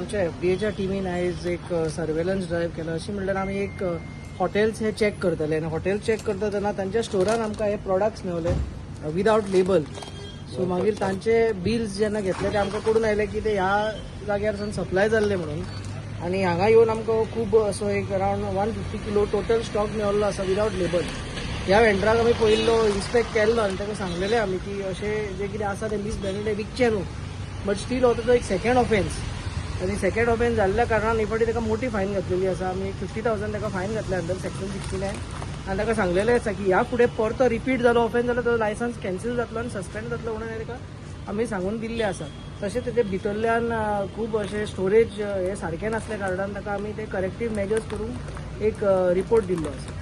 आमच्या एफडीएच्या टिमीन आयज एक सर्वेलन्स ड्रायव्ह केलो. अशी म्हणल्यार आमी एक हॉटेल्स हे चॅक करतले आनी हॉटेल चॅक करता तेन्ना तांच्या स्टोरान आमकां हे प्रोडक्ट्स मेवले विदावट लेबल. सो मागीर तांचे बिल्स जेन्ना घेतले, ते आमकां कळून आयले की ते ह्या जाग्यार सावन सप्लाय जाल्ले म्हणून. आनी हांगा येवन आमकां खूब असो एक around 150 kilo total stock मेवल्लो आसा विदावट लेबल. ह्या वेंडराक आमी पळयल्लो, इन्स्पेक्ट केल्लो आनी ताका सांगलेलें आमी की अशें जें कितें आसा तें मिस ब्रँडेड विकचें न्हू. बट स्टील हो ताजो एक सेकंड ऑफेन्स आनी सेकंड ऑफेन्स जाल्ल्या कारणान ही फावटी ताका मोठी फायन घातलेली आसा. आमी एक 50,000 ताका फायन घातले अंडर सेक्शन 69 आनी ताका सांगलेलें आसा की ह्या फुडें परतो रिपीट जालो ऑफेन्स जाल्यार तो लायसन्स कॅन्सील जातलो आनी सस्पेंड जातलो म्हणून ताका आमी सांगून दिल्लें आसा. तशें तेजे भितरल्यान खूब अशें स्टोरेज हे सारकें नासल्या कारणान ताका आमी ते करेक्टीव मेजर्स करूंक एक रिपोर्ट दिल्लो आसा.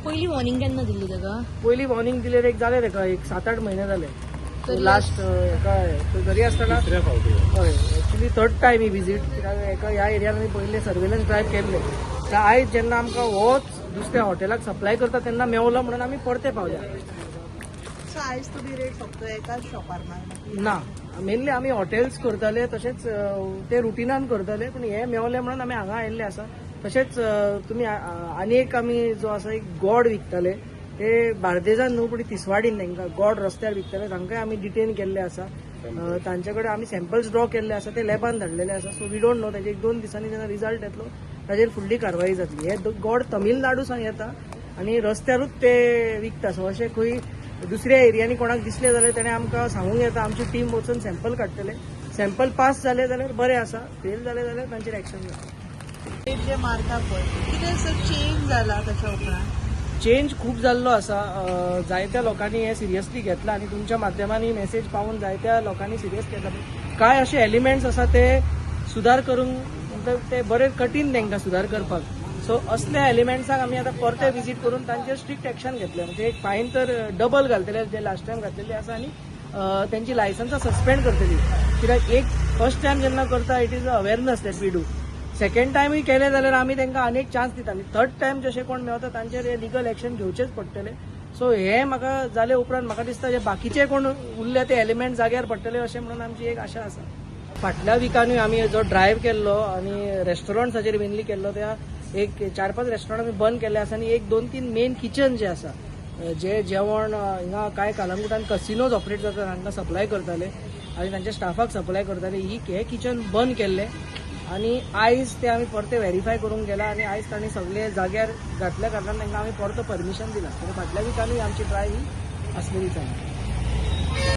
पयली वॉर्निंग केन्ना दिल्ली ताका? पयली वॉर्निंग दिलें एक जालें ताका एक 7-8 म्हयने जाले. तरी लास्ट हेका तरी आसतना. तिसऱ्या फावटी. हय, एक्चुली थर्ड टायम ही विजीट, कित्याक एका ह्या एरियान आमी पयले सर्वेलन्स ड्रायव्ह केल्ले. तर आयज जेन्ना आमकां होच दुसऱ्या हॉटेलाक सप्लाय करता तेन्ना मेवलो म्हणून आमी परते पावल्या. सो आयज तुमी रेड फक्त एकाच शॉपार मारला? ना, मेनली आमी हॉटेल्स करताले, तशेंच ते रुटिनान करताले, पूण हे मेवले म्हणून आमी हांगा आयिल्ले आसा. तशेंच तुमी आनी एक आमी जो आसा एक गोड विकताले, ते बार्देजान न्हू पूण तिसवाडीन तांकां गोड रस्त्यार विकताले, तांकांय आमी डिटेन केल्ले आसा. तांचे कडेन आमी सॅम्पल्स ड्रॉ केल्ले आसा, ते लॅबान धाडलेले आसा. सो we don't know, ताजे एक दोन दिसांनी जेन्ना रिजल्ट येतलो ताजेर फुडली कारवाई जातली. हे गोड तमिळनाडू सावन येता आनी रस्त्यारूच ते विकता. सो अशें खंय दुसऱ्या एरियांनी कोणाक दिसले जाल्यार ताणें आमकां सांगूंक येता. आमची टीम वचून सॅम्पल काडटले. सॅम्पल पास जाले जाल्यार बरें आसा, फेल जाले जाल्यार तांचेर एक्शन जाता. रेड जे मारता पळय, कितें असो चेंज जाला ताच्या उपरांत? चेंज खूब जाल्लो आसा. जायत्या लोकांनी हें सिरियसली घेतलां आनी तुमच्या माध्यमांनी मेसेज पावून जायत्या लोकांनी सिरियस घेतला. कांय अशे एलिमेंट्स आसा, ते सुदार करूंक म्हणटा ते बरे कठीण तांकां सुदार करपाक. सो असल्या एलिमेंट्सांक आमी आतां परते विजीट करून तांचेर स्ट्रिक्ट एक्शन घेतले. म्हणजे एक फायन तर डबल घालतले जे लास्ट टायम घातलेले आसा आनी तेंची लायसन्सां सस्पेंड करतली, कित्याक एक फर्स्ट टायम जेन्ना करता, it is a awareness that we do. Second टायमूय केलें जाल्यार आमी तांकां आनीक चान्स दिता आनी थर्ड टायम जशे कोण मेवता तांचेर हे लिगल एक्शन घेवचेच पडटले. सो हे म्हाका जाले उपरांत म्हाका दिसता जे बाकीचे कोण उरले ते एलिमेंट जाग्यार पडटले अशें म्हणून आमची एक आशा आसा. फाटल्या विकानूय आमी जो ड्रायव्ह केल्लो आनी रेस्टॉरंट्साचेर मेनली केल्लो, त्या एक चार पांच रेस्टॉरंट आमी बंद केल्ले आसा आनी एक दोन तीन मेन किचन जे आसा, जे जेवण हिंगा कांय कलंगूटान कसिनोज ऑपरेट जाता, तांकां सप्लाय करताले आनी तांच्या स्टाफाक सप्लाय करताले, ही हे किचन बंद केल्ले आनी आयज ते आमी परते व्हेरीफाय करूंक गेला आनी आयज तांणी सगळे जाग्यार घातल्या कारणान तांकां आमी परतो परमिशन दिला. फाटल्या विकानूय आमची ड्रायव्ह ही आसलेली चालू.